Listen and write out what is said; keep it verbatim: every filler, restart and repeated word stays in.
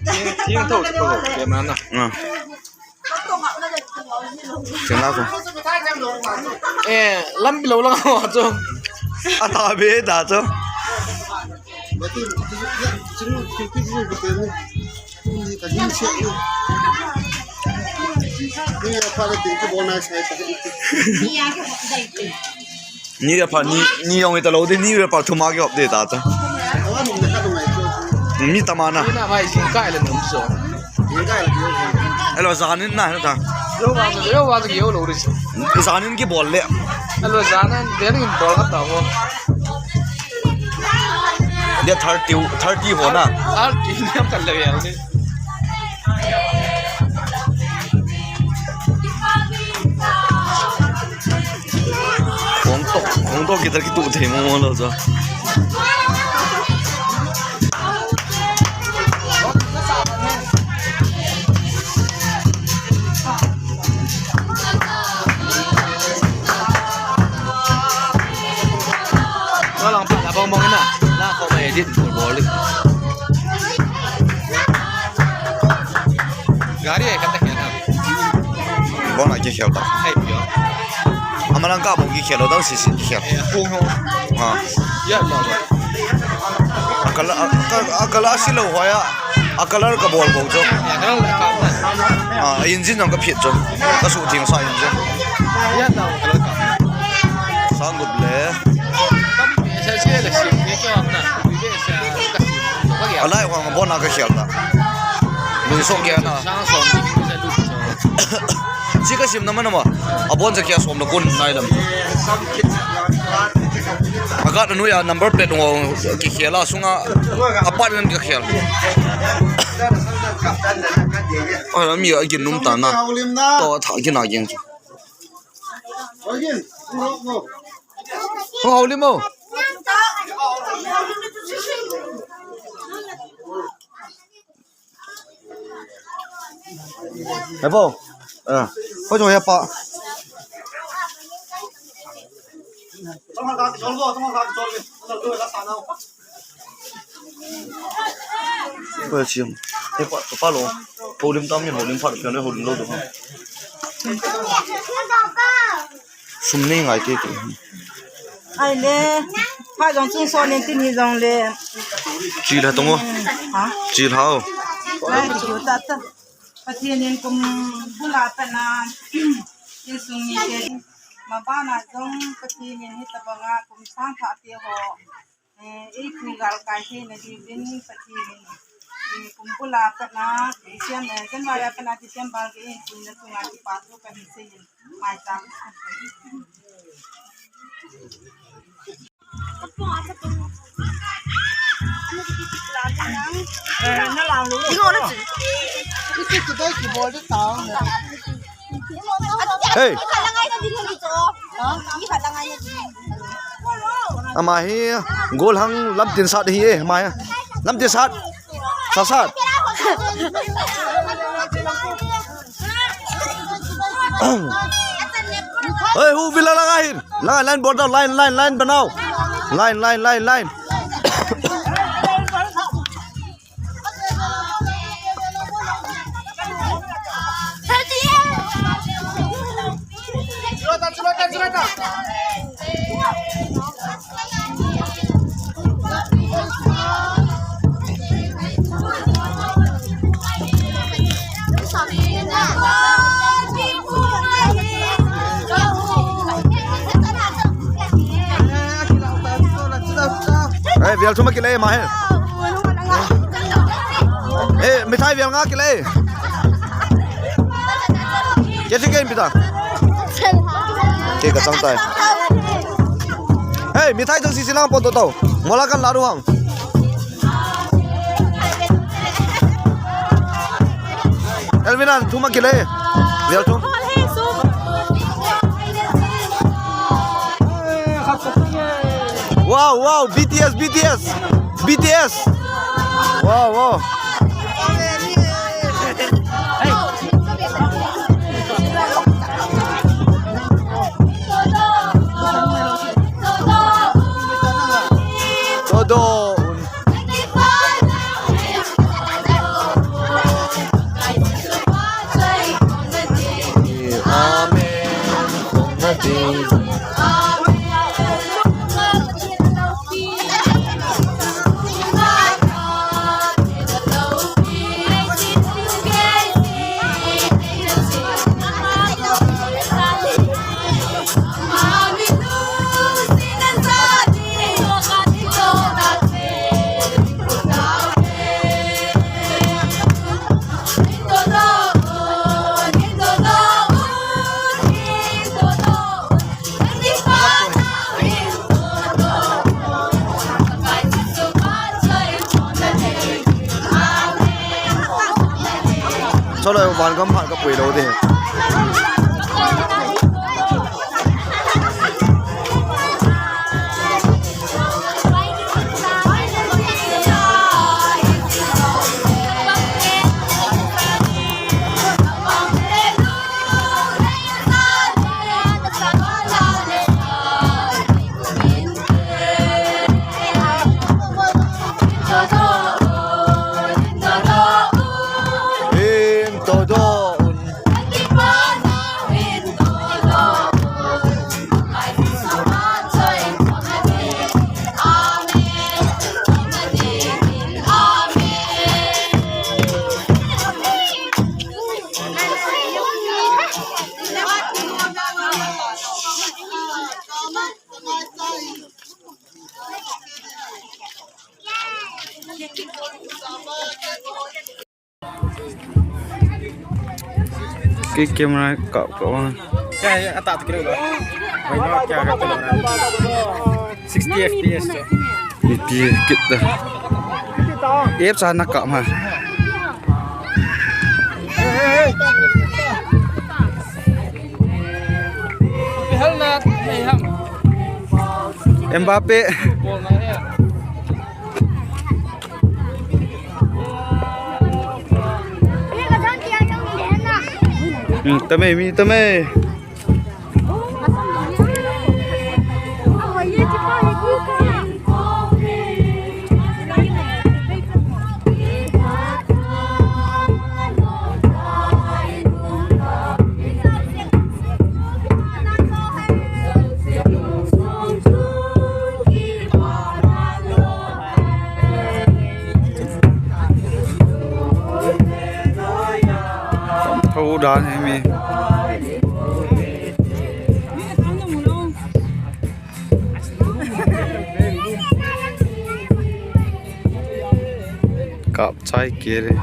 Thing, thing tho chu ko, kemna na. Ah. Kemna ko. Eh, lampi lo lang ho chu. Ata be ta chu. Ni le pha, ni, ni jong ita lo de, ni le pha thuma kihop de ta ta. Mi tamana. Ina mai sing kai le num so. Hello, janin na ta. Yo wa, yo wa, yo lo ri. Janin kibol le. Hello, janin, janin bol ka ta ho. Dia thirty, thirty ho na. Thirty ni am kal le ya ni. Khong toh, khong toh kitar kituh thei mo mo lo cho. Walang pa, abang bang na. Na ko mai edit bol. Gari ai kata kya na. Bon a kikhel ta. Hai pio. Ama lang ka bol kikhel lo dau sisi kikhel. Eh, kung ho. Ha. Ya, ya, ya. A color, a, a, a color si lo ho ya. A color ka bol bol cho. Ya, color ka bol. Ah, engine jong ka phit cho. Ka su thing sa engine. Ya, ya, color ka. Sang gup le. Sa si le si, ye kya apna? Ye sa ka si. Alai hong bon a ka khel ta. Lui sok ya na. Sang som. Chi ka sim na man ma. Abon ja kia som na kun nai lam. Aga na nuya number plate ngo kikhel a sunga apat ngan kikhel. Oi, mi a gin num ta na. To tha gin a gin. Ho haulim o. Hei bo. Eh. Hoi jo ya pa. Hoi chiam. Hei pa, pa lo. Haulim tam ni haulim phat phat ni haulim lo do. Sum nei ngai te te. Ai le, pha jong chung so nin tin hi jong le. Chi la tong o. Ha? Chi la o. Ai, chi ta ta. Pathen in kum bula ta na. Insung ni te. Ma ba na jong Pathen in hi ta ba nga kum sang pha te ho. Eh, eipui galkai theina diuvin Pathen in, eh, kum bula patna, December, eh, January a patna December gei eipuina chunga kipa thu kahin seiyin, maicham. Eh, na lang lo. Hey. Ama hi golhang lamtin sat hi e, ama hi. Lamtin sat. Sa sat. Hey, hu vila langa hin. Langa line border, line, line, line banao. Line, line, line, line. Ei, vel thum akile ma he. Ei, mithai vel nga kile. Kei si kei pita. Kei ka chang tai. Ei, mithai thang sisi lang pon to to. Mola kan la ruang. Elvina, thum akile. Vel thum. Wow, wow, B T S, B T S, B T S. Wow, wow. Chalo, van gam phat ka pui lou ding. In todo un. Kei camera kap kap a. Kya hai, ata to kilo ba? Why not, kya kap kilo na? Sixty F P S to. Ipi kit da. Apps ana kap ma. Mbappe. Mi tam e, mi tam e. Tho dan hi mi. Kap chai kei le.